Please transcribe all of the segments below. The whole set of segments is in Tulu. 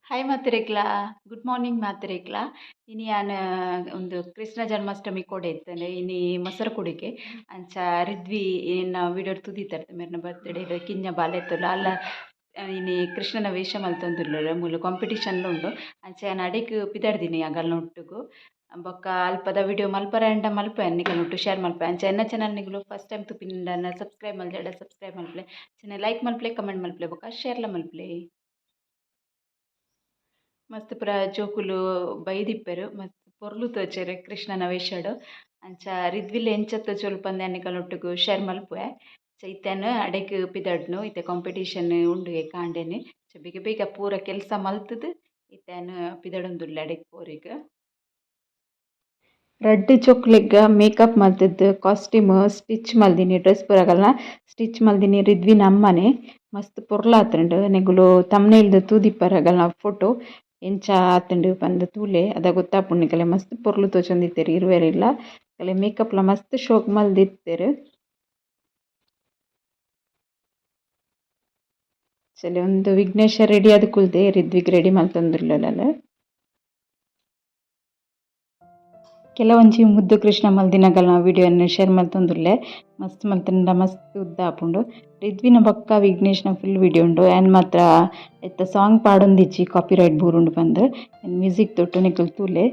ಹಾಯ್ ಮಾತೆರೆಗ್ಲಾ, ಗುಡ್ ಮಾರ್ನಿಂಗ್ ಮಾತೆರೆಗ್ಲಾ. ಇನಿ ಯಾನ್ ಉಂದು ಕೃಷ್ಣ ಜನ್ಮಾಷ್ಟಮಿ ಕೊಡೆ ಇತ್ತಂಡೆ ಇನಿ ಮೊಸರು ಕುಡಿಕೆ ಅಂಚ ರಿದ್ವಿ ಎನ್ನ ವಿಡಿಯೋ ತುದಿತರ್ತೆ ಮೆರ್ನ ಬರ್ತ್ಡೇ ಕಿಂಜ ಬಾಲೆತ್ತುಲ್ಲ ಅಲ್ಲ ಇನಿ ಕೃಷ್ಣನ ವೇಷ ಮಲ್ತೊಂದುಲ್ಲೆರ್ ಮೂಲು ಕಾಂಪಿಟಿಷನ್ ಉಂಡು. ಅಂಚ ಯಾನ್ ಅಡೆಕ್ ಪಿದಡ್ದಿನಿ ಅಗಲ್ನ ಒಟ್ಟುಗು ಬೊಕ್ಕ ಅಲ್ಪದ ವಿಡಿಯೋ ಮಲ್ಪರೆ ಅಂಡ ಮಲ್ಪೆ ನಿಕಲ್ನೊಟ್ಟು ಶೇರ್ ಮಲ್ಪೆ. ಅಂಚ ಎನ್ನ ಚಾನಲ್ ನಿಕುಲು ಫಸ್ಟ್ ಟೈಮ್ ತೂಪಿನಿಂಡ ಸಬ್ಸ್ಕ್ರೈಬ್ ಮಲ್ಜಡ ಸಬ್ಸ್ಕ್ರೈಬ್ ಮಲ್ಪಲೆ, ಅಂಚನೆ ಲೈಕ್ ಮಲ್ಪಲೆ, ಕಮೆಂಟ್ ಮಲ್ಪಲೆ ಬೊಕ್ಕ ಶೇರ್ಲ ಮಲ್ಪಲೆ. ಮಸ್ತ್ ಪೂರ ಜೋಕುಲು ಬೈದಿಪ್ಪೆರ್ ಮಸ್ತ್ ಪೊರ್ಲು ತೋಜೆರ್ ಕೃಷ್ಣನ ವೇಷಡ್. ಅಂಚ ರಿದ್ವಿಲ್ ಎಂಚ ತೋಜೊಲು ಪಂದ್ ನಿಕಲ್ನೊಟ್ಟುಗು ಶೇರ್ ಮಲ್ಪುವೆ. ಇತ್ತೆನ್ ಅಡೆಕ್ ಪಿದಡ್ನು ಇತ್ತೆ ಕಾಂಪಿಟಿಷನ್ ಉಂಡು ಕಾಂಡೆನೆ. ಬೇಗ ಬೇಗ ಪೂರ ಕೆಲಸ ಮಲ್ತುದು ಇತ್ತೆನ್ ಪಿದಡೊಂದುಲ್ಲೆ ಅಡೆಕ್ ಪೋರೆಗ್. ರಡ್ಡ್ ಜೋಕುಲೆಗ್ ಮೇಕಪ್ ಮಲ್ತುದು ಕಾಸ್ಟ್ಯೂಮ್ ಸ್ಟಿಚ್ ಮಲ್ದಿನಿ, ಡ್ರೆಸ್ ಪೂರಗಲ್ನ ಸ್ಟಿಚ್ ಮಲ್ದಿನಿ ರಿದ್ವಿನ ಅಮ್ಮನೆ. ಮಸ್ತ್ ಪೊರ್ಲಾತುಂಡು. ನಿಕುಲು ಥಂಬ್‌ನೈಲ್ ತೂದಿಪ್ಪರ್ ಅಗಲ್ನ ಫೋಟೋ ಎಂಚ ಆತುಂಡು ಪಂದ್ ತೂಲೆ ಅದ ಗೊತ್ತಾಪುಂಡು ನಿಕಲೆ. ಮಸ್ತ್ ಪೊರ್ಲು ತೋಜೊಂದಿತ್ತೆರ್ ಇರುವೆರೆಗ್ಲ. ಅಕಲೆ ಮೇಕಪ್ ಲ ಮಸ್ತ್ ಶೋಕ್ ಮಲ್ದಿತ್ತೆರ್. ಚಲೆ ಉಂದು ವಿಘ್ನೇಶ ರೆಡಿ ಆದ್ ಕುಲ್ದೆ ರಿದ್ವಿಗ್ ರೆಡಿ ಮಲ್ತೊಂದುಲ್ಲೆರ್. ಕೆಲವೊಂಜಿ ಮುದ್ದು ಕೃಷ್ಣ ಮಲ್ದಿನಗಲ್ನ ವಿಡಿಯೋನ್ ಶೇರ್ ಮಲ್ತೊಂದುಲ್ಲೆ. ಮಸ್ತ್ ಮಲ್ತುಂಡ ಮಸ್ತ್ ಉದ್ದ ಆಪುಂಡು. ರಿದ್ವಿನ ಬೊಕ್ಕ ವಿಘ್ನೇಶ್ನ ಫುಲ್ ವಿಡಿಯೋ ಉಂಡು. ಯಾನ್ ಮಾತ್ರ ಇತ್ತೆ ಸಾಂಗ್ ಪಾಡೊಂದಿಜ್ಜಿ ಕಾಪಿರೈಟ್ ಬೂರುಂಡು ಪಂದ್. ಮ್ಯೂಸಿಕ್ ತೊಟ್ಟು ನಿಕುಲು ತೂಲೆ.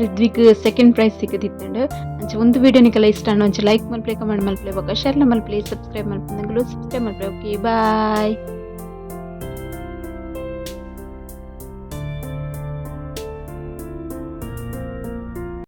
ರಿದ್ವಿಗ್ ಸೆಕೆಂಡ್ ಪ್ರೈಸ್ ಸಿಕ್ಕದಿತ್ತಂಡ್. ಅಂಚ ಒಂದು ವಿಡಿಯೋ ನಿಕಲ ಇಷ್ಟ ಆಂಡ ಒಂಜಿ ಲೈಕ್ ಮಲ್ಪಲೆ, ಕಮೆಂಟ್ ಮಲ್ಪಲೆ, ಬೊಕ ಶೇರ್ ಮಲ್ಪಲೆ. ಸಬ್ಸ್ಕ್ರೈಬ್ ಮಲ್ಪಂದಂಗಲು ಸಬ್ಸ್ಕ್ರೈಬ್ ಮಲ್ಪಲೆ. Okay, bye.